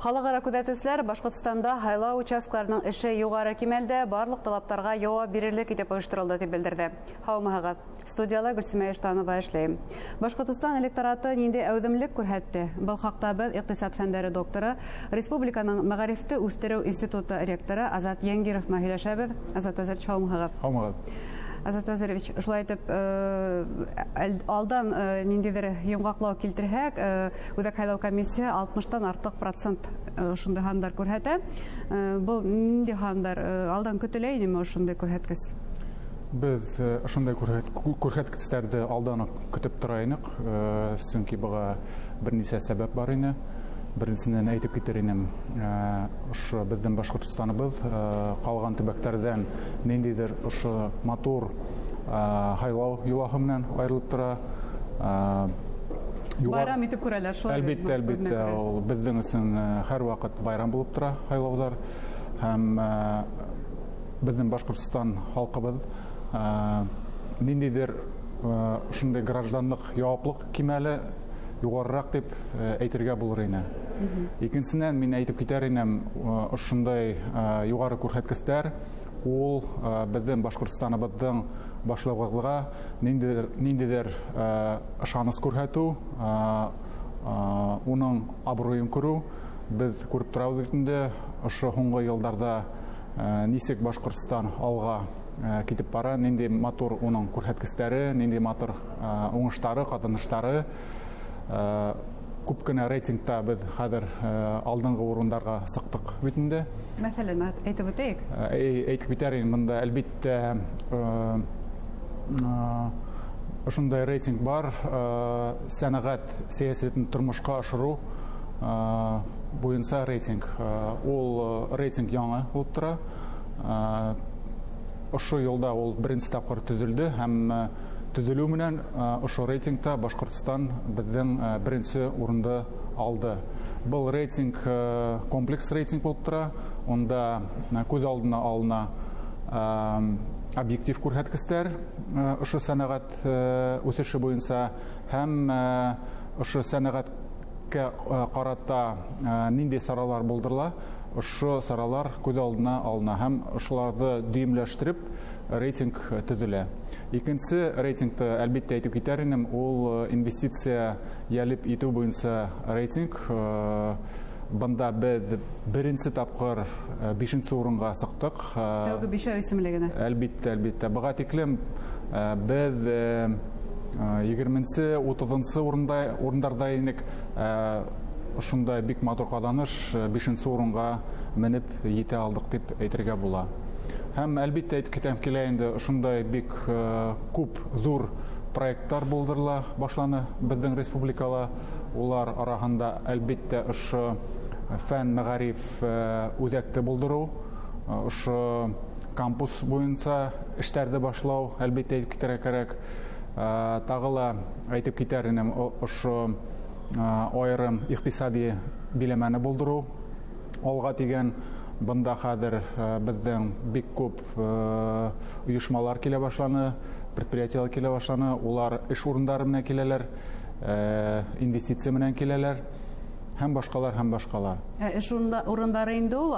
Халыҡ-ара күҙәтеүселәр Башҡортостанда һайлау участкаларының эше юғары кимәлдә, барлыҡ талаптарға яуап бирерлек итеп ойошторолдо, тип белдерҙе. Һаумыһығыҙ! Студияла Гөлсимә Иштанова эшләйем. Башҡортостан электораты ниндәй әүҙемлек күрһәтте? Был хаҡта беҙ иҡтисад фәндәре докторы, республиканың мәғарифты үҫтереү институты ректоры Азат Янгиров менән һөйләшәбеҙ. Азат Вәзирович, һаумыһығыҙ! Һаумыһығыҙ! Азат Вәзирович, шулай итеп, алдан ниндәйҙер йомғаҡлау килтерһәк, Үҙәк һайлау комиссияһы 60-тан артыҡ процент ошондай һандар күрһәтә. Был ниндәй һандар? Алдан көтөлә инеме ошондай күрһәткес? Беҙ ошондай күрһәткестәрҙе алдан уҡ көтөп тора инек, сөнки быға бер нисә сәбәп бар ине. Беренсенән әйтеп китер инем, ошо беҙҙең Башҡортостаныбыҙ ҡалған төбәктәрҙән ниндәйҙер ошо матур һайлау йолаһы менән айырылып тора. Байрам итеп күрәләр шулай. Әлбиттә, әлбиттә, ул беҙҙең өсөн һәр ваҡыт байрам булып тора һайлауҙар. Һәм беҙҙең Башҡортостан халҡыбыҙ ниндәйҙер ошондай гражданлыҡ яуаплыҡ кимәле юғарыраҡ тип әйтергә булыр ине. Икенсенән, мин әйтеп китәр инем, ошондай юғары күрһәткестәр ул беҙҙең Башҡортостаныбыҙҙың башлығыға ниндәйҙер ышаныс күрһәтеү, уның абруйын күреү. Беҙ күреп торабыҙ бит инде, ошо һуңғы йылдарҙа нисек Башҡортостан алға китеп бара, ниндәй матур уның күрһәткестәре, ниндәй матур уңыштары, ҡаҙаныштары. Күп кенә рейтингта беҙ хәҙер алдынғы урындарға сыҡтыҡ бит инде. Мәҫәлән, әйтеп үтәйек. Әйтеп китәр инем, бында әлбиттә ошондай рейтинг бар, сәнәғәт сәйәсәтен тормошҡа ашырыу буйынса рейтинг. Ул рейтинг яңы булып тора. Ошо йылда ул беренсе тапҡыр төҙөлдө һәм төҙөлөү менән ошо рейтингта Башҡортостан беҙҙең беренсе урынды алды. Был рейтинг комплекс рейтинг булып тора. Унда күҙ алдына алына объектив күрһәткестәр ошо сәнәғәт үҫеше буйынса һәм ошо сәнәғәткә ҡарата ниндәй саралар булдырыла, ошо саралар күҙ алдына алына һәм ошоларҙы дөйөмләштереп рейтинг төҙөлә. Икенсе рейтингты әлбиттә әйтеп китәр инем, ул инвестиция йәлеп итеү буйынса рейтинг. Бында беҙ беренсе тапҡыр бишенсе урынға сыҡтыҡ. Тәүге бишәү исемлегенә. Әлбиттә, әлбиттә. Быға тиклем беҙ егерменсе, утыҙынсы урындарҙа инек. Ошондай бик матур ҡаҙаныш, бишенсе урынға менеп етә алдыҡ тип әйтергә була. Һәм әлбиттә әйтеп китәм килә инде, ошондай бик күп ҙур проекттар булдырыла башланы беҙҙең республикала. Улар араһында әлбиттә ошо фән мәғариф үҙәкте булдырыу, ошо кампус буйынса эштәрҙе башлау әлбиттә әйтеп китергә кәрәк. Тағы ла әйтеп китәр инем, ошо айырым иҡтисади биләмәне булдырыу алға тигән. Бында хәҙер беҙҙең бик күп ойошмалар килә башланы, предприятиелар килә башланы. Улар эш урындары менән киләләр, инвестиция менән киләләр һәм башҡалар, һәм башҡалар. Эш урындары инде ул,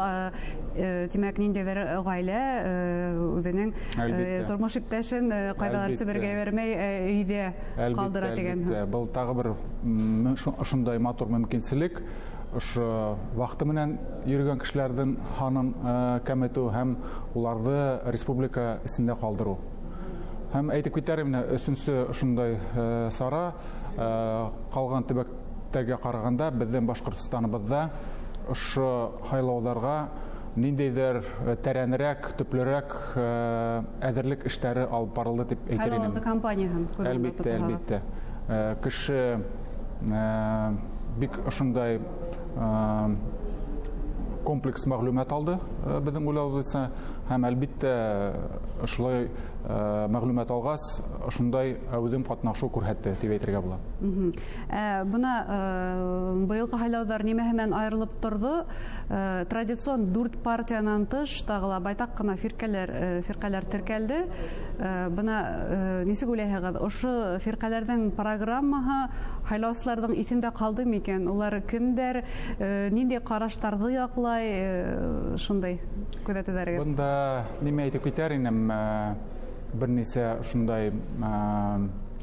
тимәк, ниндәйҙер ғаилә үҙенең, тормош иптәшен ҡайҙалыр Себергә ебәрмәй, өйҙә ҡалдыра тигән. Әлбиттә. Был тағы бер ошондай матур мөмкинселек. Ошо ваҡыты менән йөрөгән кешеләрҙең һанын кәметеү һәм уларҙы республика эсендә ҡалдырыу. Һәм әйтеп китәр инем, өсөнсө ошондай сара ҡалған төбәктәргә ҡарағанда беҙҙең Башҡортостаныбыҙҙа ошо һайлауҙарға ниндәйҙер тәрәнерәк, төплөрәк әҙерлек эштәре алып барылды тип әйтер инем. Һайлау кампанияһын күреп Әлбиттә, тотаһығыҙ. әлбиттә. Кеше бик ошондай комплекс мәғлүмәт алды беҙҙең уйлауыбыҙса, һәм әлбиттә ошолай мәғлүмәт алғас, ошондай әүҙем ҡатнашыу күрһәтте тип әйтергә була. Бына быйылғы һайлауҙар нимәһе менән айырылып торҙо? Традицион 4 партиянан тыш тағы ла байтаҡ ҡына фирҡәләр теркәлде. Бына нисек уйлайһығыҙ, ошо фирҡәләрҙең программаһы һайлаусыларҙың иҫендә ҡалды микән? Улар кемдәр, ниндәй ҡараштарҙы яҡлай, шундай күҙәтеүҙәрегеҙ? Бында нимә әйтеп китәр инем, бер нисә шундай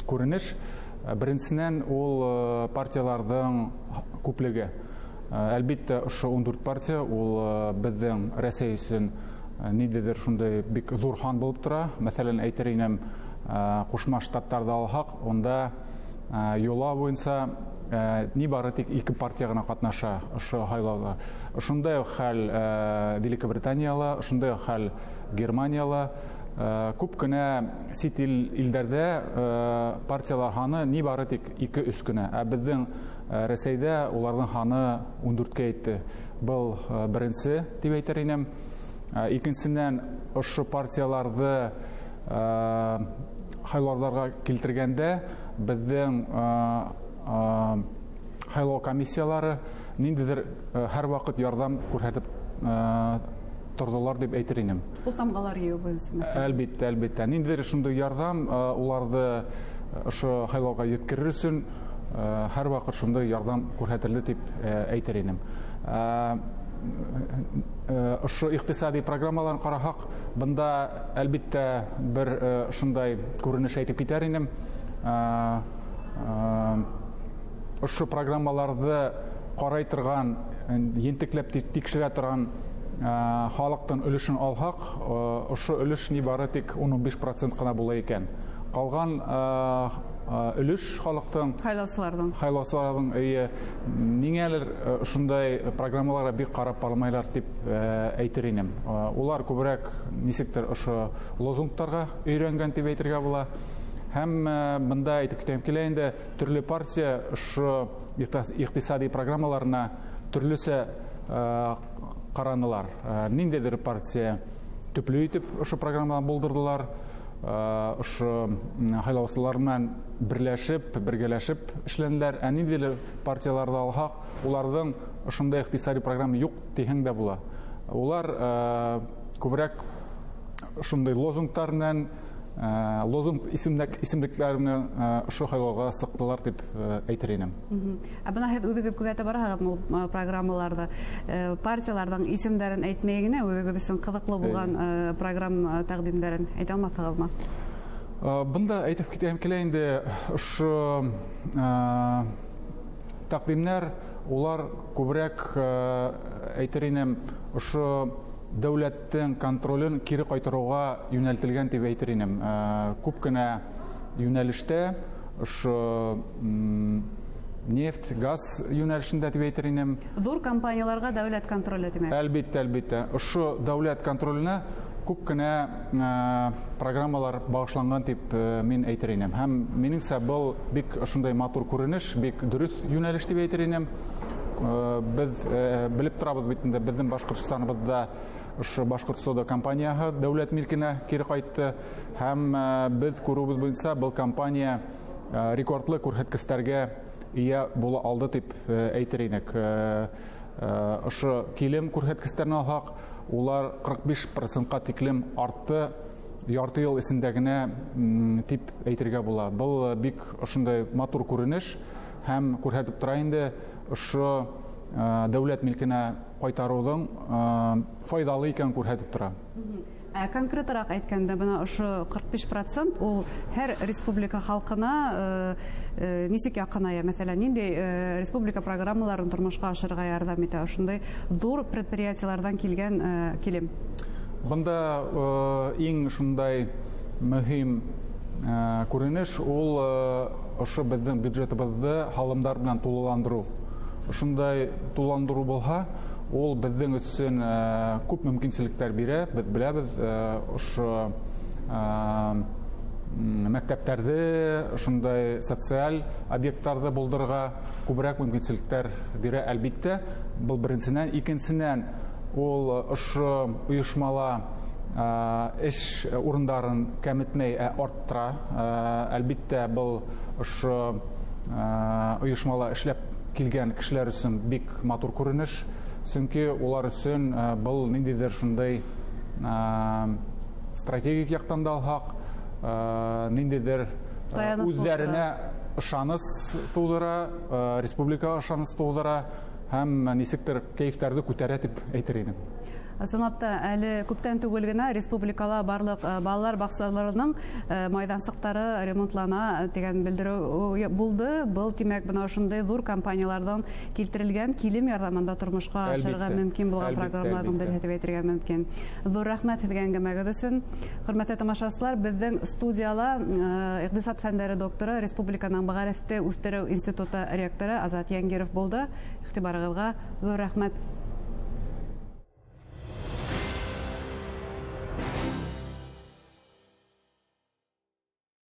күренеш. Беренсенән, ул партияларҙың күплеге. Әлбиттә, ошо 14 партия ул беҙҙең Рәсәй өсөн ниндәйҙер шундай бик ҙур һан булып тора. Мәҫәлән, әйтер инем, Ҡушма Штаттарҙы алһаҡ, унда йола буйынса ни бары тик 2 партия ғына ҡатнаша ошо һайлауҙа. Ошондай уҡ хәл Великобританияла, ошондай уҡ хәл Германияла. Күп кенә сит илдәрҙә партиялар һаны ни бары тик 2-3 кенә. Ә беҙҙең Рәсәйҙә уларҙың һаны 14-кә етте. Был беренсе тип әйтер инем. Икенсенән, ошо партияларҙы һайлауҙарға килтергәндә беҙҙең һайлау комиссиялары ниндәйҙер һәр ваҡыт ярҙам күрһәтеп торҙолар тип әйтер инем. Ул тамғалар йыйыу буйынса, мәҫәлән. Әлбиттә, әлбиттә. Ниндәйҙер шундай ярҙам уларҙы ошо һайлауға еткерер өсөн һәр ваҡыт шундай ярҙам күрһәтелде тип әйтер инем. Ошо иҡтисади программаларын ҡараһаҡ, бында әлбиттә бер шундай күренеш әйтеп китәр инем. Ошо программаларҙы ҡарай торған, ентекләп тикшерә торған халыҡтың өлөшөн алһаҡ, ошо өлөш ни бары тик 15% ҡына була икән. Ҡалған өлөш халыҡтың, һайлаусыларҙың, эйе, ниңәлер ошондай программаларға бик ҡарап бармайлар тип әйтер инем. Улар күберәк нисектер ошо лозунгтарға өйрәнгән тип әйтергә була. Һәм бында әйтеп китәм килә инде, төрлө партия ошо иҡтисади программаларына төрлөсә ҡаранылар. Ниндәйҙер партия төплө итеп ошо программаны булдырҙылар, ошо һайлаусылар менән берләшеп, бергәләшеп эшләнеләр. Ә ниндәйҙер партияларҙы алһаҡ, уларҙың ошондай иҡтисади программа юҡ тиһәң дә була. Улар күберәк ошондай лозунгтар менән, лозунг исемлектәр менән ошо һайлауға сыҡтылар тип әйтер инем. Ә бына һеҙ үҙегеҙ күҙәтеп бараһығыҙмы ул программаларҙы? Партияларҙың исемдәрен әйтмәй генә үҙегеҙ өсөн ҡыҙыҡлы булған программа тәҡдимдәрен әйтә алмаҫһығыҙмы? Бында әйтеп китәм килә инде, ошо тәҡдимдәр улар күберәк, әйтер инем, ошо дәүләттең контролен кире ҡайтарыуға йүнәлтелгән тип әйтер инем. Күп кенә йүнәлештә ошо нефть, газ йүнәлешендә тип әйтер инем. Ҙур компанияларға дәүләт контроле тимәк. Әлбиттә, әлбиттә. Ошо дәүләт контроленә күп кенә программалар бағышланған тип мин әйтер инем. Һәм минеңсә, был бик ошондай матур күренеш, бик дөрөҫ йүнәлеш тип әйтер инем. Беҙ белеп торабыҙ бит инде, беҙҙең Башҡортостаныбыҙҙа ошо Башҡорт сода компанияһы дәүләт милкенә кире ҡайтты. Һәм беҙ күреүебеҙ буйынса был компания рекордлы күрһәткестәргә эйә була алды тип әйтер инек. Ошо килем күрһәткестәрен алһаҡ, улар 45%-ҡа тиклем артты ярты йыл эсендә генә тип әйтергә була. Был бик ошондай матур күренеш һәм күрһәтеп тора инде ошо дәүләт милкенә ҡайтарыуҙың файҙалы икәнен күрһәтеп тора. Ә конкретыраҡ әйткәндә, бына ошо 45% ул һәр республика халҡына нисек яҡыная? Мәҫәлән, ниндәй республика программаларын тормошҡа ашырырға ярҙам итә ошондай ҙур предприятиеларҙан килгән килем? Бында иң шундай мөһим күренеш ул ошо беҙҙең бюджетыбыҙҙы һалымдар менән тулыландырыу. Ошондай тулыландырыу булһа, ул беҙҙең өсөн күп мөмкинселектәр бирә. Беҙ беләбеҙ, ошо мәктәптәрҙе, ошондай социаль объекттарҙы булдырырға күберәк мөмкинселектәр бирә, әлбиттә. Был беренсенән. Икенсенән, ул ошо ойошмала Эш урындарын кәметмәй, ә арттыра. Әлбиттә, был ошо ойошмала эшләп килгән кешеләр өсөн бик матур күренеш, сөнки улар өсөн был ниндәйҙер шундай стратегик яҡтан да алһаҡ, ниндәйҙер үҙҙәренә ышаныс тыуҙыра, республикаға ышаныс тыуҙыра һәм нисектер кәйефтәрҙе күтәрә тип әйтер инем. Ысынлап та, әле күптән түгел генә республикала барлыҡ балалар баҡсаларының майҙансыҡтары ремонтлана тигән белдереү булды. Был, тимәк, бына ошондай ҙур компанияларҙан килтерелгән килем ярҙамында тормошҡа ашырға мөмкин булған программаларҙың береһе тип әйтергә мөмкин. Ҙур рәхмәт һеҙгә әңгәмәгеҙ өсөн. Хөрмәтле тамашасылар, беҙҙең студияла иҡтисад фәндәре докторы, республиканың мәғарифте үҫтереү институты ректоры Азат Янгиров булды. Иғтибарығыҙға ҙур рәхмәт.